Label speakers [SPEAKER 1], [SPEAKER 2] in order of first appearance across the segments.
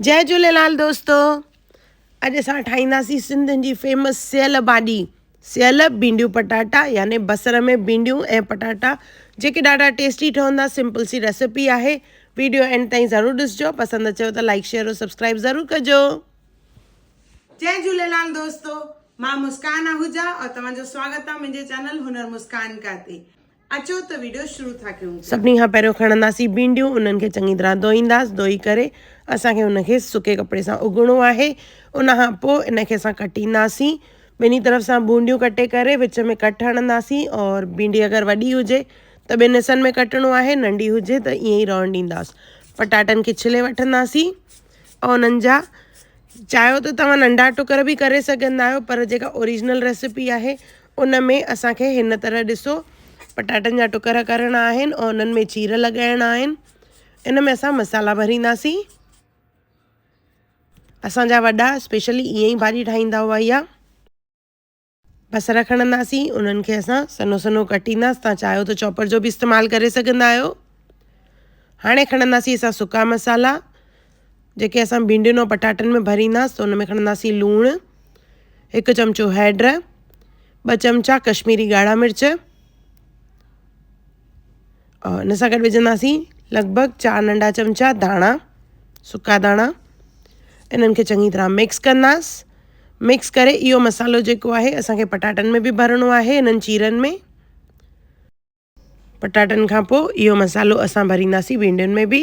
[SPEAKER 1] جئي جهوليلال دوستو اڄ اسان ٺاهينداسين سنڌين جي فيمس سيل ڀاڄي سيل ڀينڊيون پٽاٽا يعني بصر ۾ ڀينڊيون ۽ پٽاٽا جيڪي ڏاڍا ٽيسٽي ٺهندا سمپل سي ريسيپي آهي ويڊيو اينڊ تائين ضرور ڏسجو پسند اچيو ته لائڪ شيئر اور سبسڪرائب ضرور ڪجو.
[SPEAKER 2] جئي جهوليلال دوستو مان مسڪان آهوجا اور توهان جو سواگت آ منهنجي چينل هنر مسڪان ڪا تي. اچو ته ويڊيو شروع ٿا ڪيون پيا.
[SPEAKER 1] سڀني کان پهريون کڻنداسين ڀينڊيون انهن کي چڱي طرح ڌوئينداس ڌوئي ڪري اسان کي ان کي سڪي ڪپڙي سان اگهڻو آهي ان کان پوء ان کي اسان ڪٽينداسين ٻنهي طرف سان ڀونڊيون ڪٽي ڪري وچ ۾ ڪٽ هڻنداسين اور ڀينڊي اگر وڏي هجي ته ٻن حصن ۾ ڪٽڻو آهي ننڍي هجي ته ائين ئي رهڻ ڏينداس پٽاٽن کي ڇلي وٺنداسين ۽ انهن جا چاهيو ته توهان ننڍا ٽڪر به ڪري سگهندا آهيو پر جيڪا اوريجنل ريسيپي آهي ان ۾ اسان کي هن طرح ڏسو پٽاٽن جا ٽڪر ڪرڻا آهن ۽ انهن ۾ چير لڳائڻا آهن ان ۾ اسان مصالحا ڀرينداسين اسان جا وڏا اسپيشلي ائين ئي ڀاڄي ٺاهيندا هئا اها بصر کڻنداسين انهن کي اسان سنهو سنهو ڪٽينداسين تان چاهيو ته چاپر جو به استعمال ڪري سگهندا آهيو هاڻي کڻنداسين اسان سڪا مصالحا جيڪي اسان ڀينڊين ۽ پٽاٽن ۾ ڀرينداسين ته ان ۾ کڻنداسين لوڻ هڪ چمچو هيڊ ٻه چمچا ڪشميري ڳاڙها مرچ اور ان سان گڏ وجهنداسين لڳ ڀڳ چار ننڍا چمچا ڌاڻا سڪا ڌاڻا انهن کي چڱي طرح مڪس ڪنداس مڪس ڪري اهو مصالحو جيڪو آهي اسانکي پٽاٽن ۾ به ڀرڻو آهي انهن چيرن ۾ پٽاٽن کان پوء اهو مصالحو اسان ڀرينداسين ڀينڊين ۾ به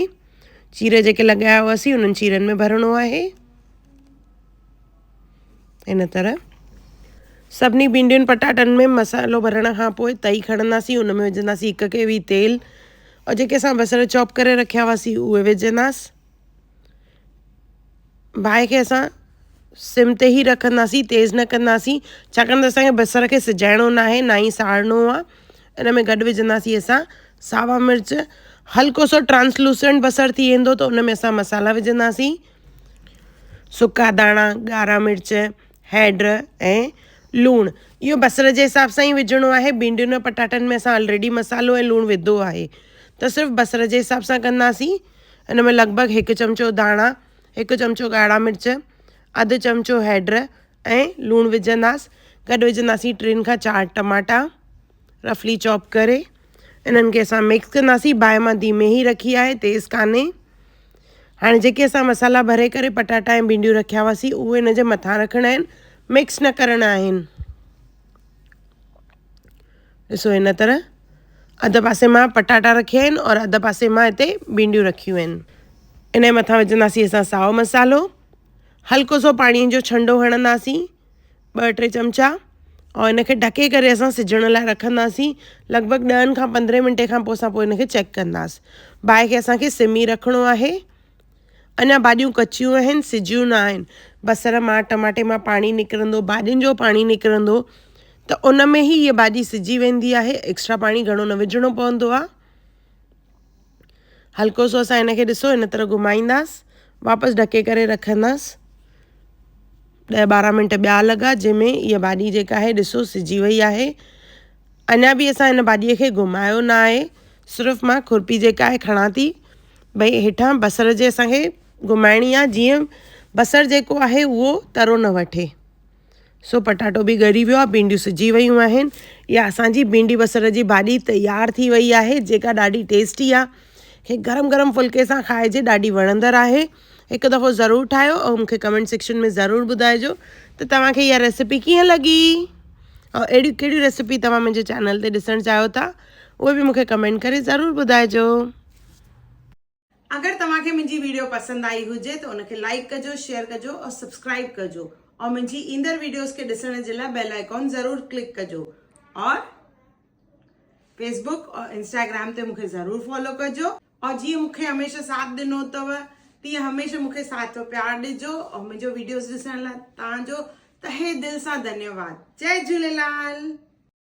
[SPEAKER 1] چير جيڪي لڳايا هئاسين انهن چيرن ۾ ڀرڻو آهي هن طرح سڀني ڀينڊين پٽاٽن ۾ مصالحو ڀرڻ کان پوء تئي کڻنداسين ان ۾ وجهنداسين هڪ ڪيوي تيل اور جيڪي اسان بصر چاپ ڪري رکيا هئاسين اهي وجهنداسين باهه کي اسان سم تي ئي رکنداسين تيز نه ڪنداسين ڇاڪاڻ ته اسانکي بصر کي سجائڻو نه آهي نه ئي ساڙڻو آهي ان ۾ گڏ وجهنداسين اسان ساوا مرچ هلڪو سو ٽرانسلوسنٽ بصر ٿي ويندو ته ان ۾ اسان مصالحا وجهنداسين سڪا ڌاڻا ڳاڙها مرچ هيڊ ۽ لوڻ اهو بصر جي حساب سان ئي وجهڻو آهي ڀينڊين ۽ پٽاٽن ۾ اسان آلريڊي مصالحو ۽ لوڻ وڌو آهي ته صرف بصر جي حساب سان ڪنداسين ان ۾ لڳ ڀڳ هڪ چمچو ڌاڻا، هڪ چمچو ڳاڙها مرچ، اڌ چمچو هيڊ ۽ لوڻ وجهنداس. گڏ وجهنداسين ٽن کان چار ٽماٽا رفلي چاپ ڪري. انهن کي اسان مڪس ڪنداسين. باهه مان ڌيمي ئي رکي آهي تيز ڪانهي. هاڻي جيڪي اسان مصالحا ڀري ڪري پٽاٽا ۽ ڀينڊيون رکيا هئاسين اهي ان جي مٿان رکڻا آهن مڪس نه ڪرڻا آهن. ڏسو هن طرح اڌ پاسي مان پٽاٽا رکيا آهن اور اڌ پاسي مان هتي ڀينڊيون رکيون آهن ان جي مٿان وجهنداسين اسان سائو مصالحو هلڪو سو پاڻي جو ڇنڊو هڻنداسين ٻه ٽي چمچا اور ان کي ڍڪي ڪري اسان سجهڻ لاء رکنداسين لڳ ڀڳ ڏهن کان پندرهين منٽي کان پوء اسان پوء ان کي چيڪ ڪنداسين باهه کي اسانکي سم ئي رکڻو آهي اڃا ڀاڄيون ڪچيون آهن سجيون نه آهن. بصر مان ٽماٽي مان پاڻي نڪرندو ڀاڄين جو پاڻي نڪرندو ته ان ۾ ئي هيء ڀاڄي سجي ويندي آهي ايڪسٽرا پاڻي گهڻو نه وجهڻو پوندو آهي. هلڪو سو اسان هن کي ڏسو هن طرح گهمائينداس واپس ڍڪي ڪري رکنداس ڏهه ٻارهن منٽ ٻيا لڳا جنهن ۾ هيء ڀاڄي جيڪا آهي ڏسو سجي وئي آهي اڃا به اسان هن ڀاڄيء کي گهمايو نه آهي صرف مان کرپي جيڪا آهي کڻان ٿي ڀئي هيٺان بصر جي اسان کي گهمائڻي آهي جيئن بصر جيڪو آهي اهو ترو نه وٺي سو پٽاٽو به ڳري ويو آهي ڀينڊيون سجي ويون آهن يا اسانجي ڀينڊي بصر جي ڀاڄي تيار ٿي وئي آهي جيڪا ڏاڍي ٽيسٽي آهي کي گرم گرم ڦلڪي سان کائجي ڏاڍي وڻندڙ آهي هڪ دفعو ضرور ٺاهيو ۽ مونکي ڪمينٽ سيڪشن ۾ ضرور ٻڌائجو ته توهان کي اها ريسيپي ڪيئن لڳي ۽ اهڙيون ڪهڙيون ريسيپي توهان منهنجي چينل تي ڏسڻ چاهيو ٿا اهي به مونکي ڪمينٽ ڪري ضرور ٻڌائجو.
[SPEAKER 2] اگر توهان کي منهنجي ويڊيو پسند آئي هجي ته ان کي لائيڪ ڪجو شيئر ڪجو اور سبسڪرائيب ڪجو اور منهنجي ايندڙ ويڊيوز کي ڏسڻ جي لاء بيل آئيڪان ضرور ڪلڪ ڪجو اور فيسبوڪ اور انسٽاگرام تي مونکي ضرور فالو ڪجو اور جيئن مونکي هميشه ساٿ ڏنو اٿو تيئن هميشه مونکي ساٿ و پيار ڏجو اور منهنجو ويڊيوز ڏسڻ لاء توهان جو تهه دل سان ڌنيواد جئي جهوليلال.